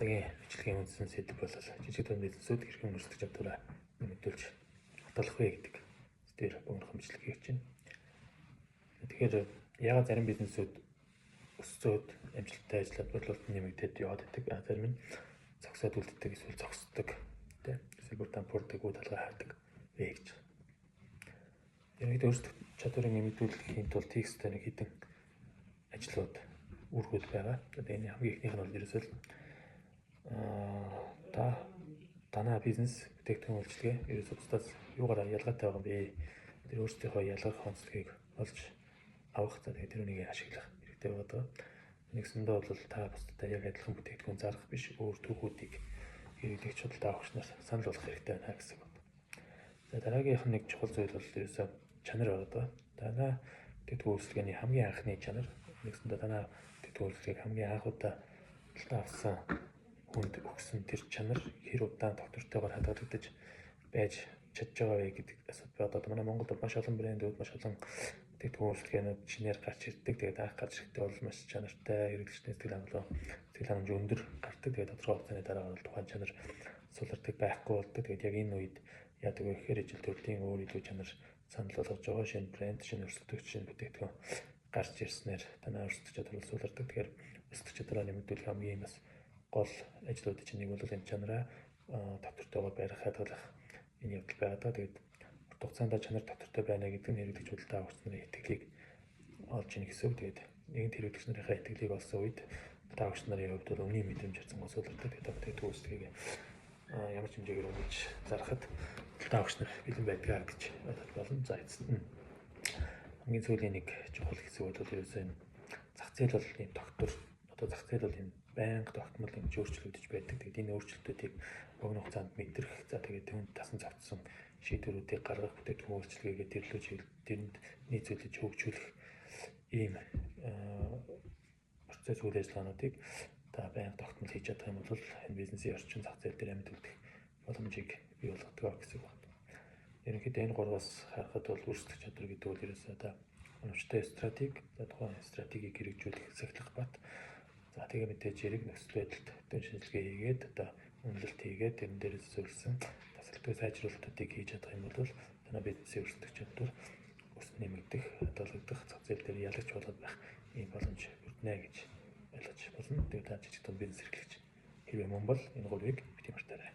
Одоогийн бичлэгийн үндсэн сэдэв бол жижиг дунд бизнесүүд хэрхэн өрсөлдөх чадвараа нэмэгдүүлж хадгалах вэ гэдэг сэдвээр богинохон бичлэг хийж байна. Тэгэхээр яагаад зарим бизнесүүд өсцөөд амжилттай ажиллаад борлуулалт нэмэгдээд яваад байдаг, а зарим нь зогсоод үлддэг, эсвэл зогсдог, тийм эсвэл бүр дампуурдаг, үе талгаа хардаг вэ гэж. Ерөнхийдөө өрсөлдөх чадварыг нэмэгдүүлэхийн тулд хийх ёстой нэг хэдэн ажлууд, үүргүүд байгаа. Одоо энэ хамгийн эхнийх нь бол ерөөсөө та танай бизнес бүтээгдэхүүн үйлчилгээ ерөөсөө бусдаас юугаараа ялгаатай байгаа юм бэ? Тэр өөрсдийнхөө ялгах онцлогийг олж авах, за тэгээд тэр үнийг ашиглах хэрэгтэй байгаа. Нэгсэндээ бол та бусдад яг адилхан бүтээгдэхүүн зарах биш, өөр түүхүүдийг хэрэглэгч, худалдаа авагч нар санал болгох хэрэгтэй байна гэсэн үг. За, дараагийнх нь нэг чухал зүйл бол ерөөсөө чанар байгаа. Танай бүтээгдэхүүн үйлчилгээний хамгийн анхны чанар, нэгсэндээ танай бүтээгдэхүүн үйлчилгээг хамгийн анх удаа худалдаа авсан хүнд өгсөн тэр чанар хэр удаан тогтвортойгоор хадгалагдаж байж чадж байгаа вэ гэдэг асуудал байна. Одоо манай Монголд маш олон брэндүүд, маш олон бүтээгдэхүүн үйлчилгээнүүд шинээр гарч ирдэг. Тэгээд анх гарч ирэхдээ бол маш чанартай, хэрэглэгчдийн сэтгэл хангалуун, сэтгэл ханамж өндөр гардаг. Тэгээд тодорхой хугацааны дараа бол тухайн чанар сулардаг, байхгүй болдог. Тэгээд яг энэ үед яадаг вэ гэхээр ижил төрлийн өөр илүү чанар санал болгож байгаа шинэ брэнд, шинэ өрсөлдөгч, шинэ бүтээгдэхүүн гарч ирснээр танай өрсөлдөх чадвар сулардаг. Тэгэхээр өрсөлдөх чадвараа нэмэгдүүлэх хамгийн бас гол ажлуудын чинь нэг бол энэ чанараа тогтвортойгоор барих, хадгалах энэ явдал байгаа даа. Тэгээд урт хугацаанд чанар тогтвортой байна гэдэг нь хэрэглэгч, худалдаа авагч нарын итгэлийг олж ийн гэсэн үг. Тэгээд нэгэнт хэрэглэгч нарынхаа итгэлийг олсон үед худалдаа авагч нарын хувьд бол өмнгийн мэдрэмж харьцангуй сулардаг. Тэгээд бүтээгдэхүүн үйлчилгээг ямар ч хэмжээгээр үнэлж зарахад худалдаа авагч нар бэлэн байдгаа гэж ойлгож болно. За, эцэст нь хамгийн сүүлийн нэг чухал хэсэг бол ерөөсөө энэ зах зээл бол ийм тогтвор, одоо зах зээл бол ийм байнга тогтмол ингэж өөрчлөгдөж байдаг. Тэгээд энэ өөрчлөлтүүдийг богино хугацаанд мэдрэх, за тэгээд түүнд тасан зохицсон шийдвэрүүдийг гаргах, бүтээгдэхүүн үйлчилгээгээ тэрлүү тэрэнд нийцүүлж хөгжүүлэх ийм процесс үйл ажиллагаануудыг та байнга тогтмол хийж чадах юм бол энэ бизнесийн орчин зах зээл дээр амьд үлдэх боломжийг бий болгодог гэсэн үг байна. Ерөнхийдөө энэ гурваас харахад бол өрсөлдөх чадвар гэдэг бол ерөөсөө та оновчтой стратеги, за тухайн стратегийг хэрэгжүүлэх сахилах бат. За, тэгээ мэдээж хэрэг нөхцөл байдалд дүн шинжилгээ хийгээд, одоо үнэлэлт хийгээд, тэрэн дээрээс суурилсан тасралтгүй сайжруулалтуудыг хийж чадах юм бол танай бизнесийн өрсөлдөх чадвар өс нэмэгдэх, хадгалагдах, зах зээл дээр ялагч болоод байх ийм боломж бүрднэ гэж ойлгож болно. Тэгээд та жижиг дунд бизнес эрхлэгч хэрвээ мөн бол энэ гурвыг битгий мартаарай.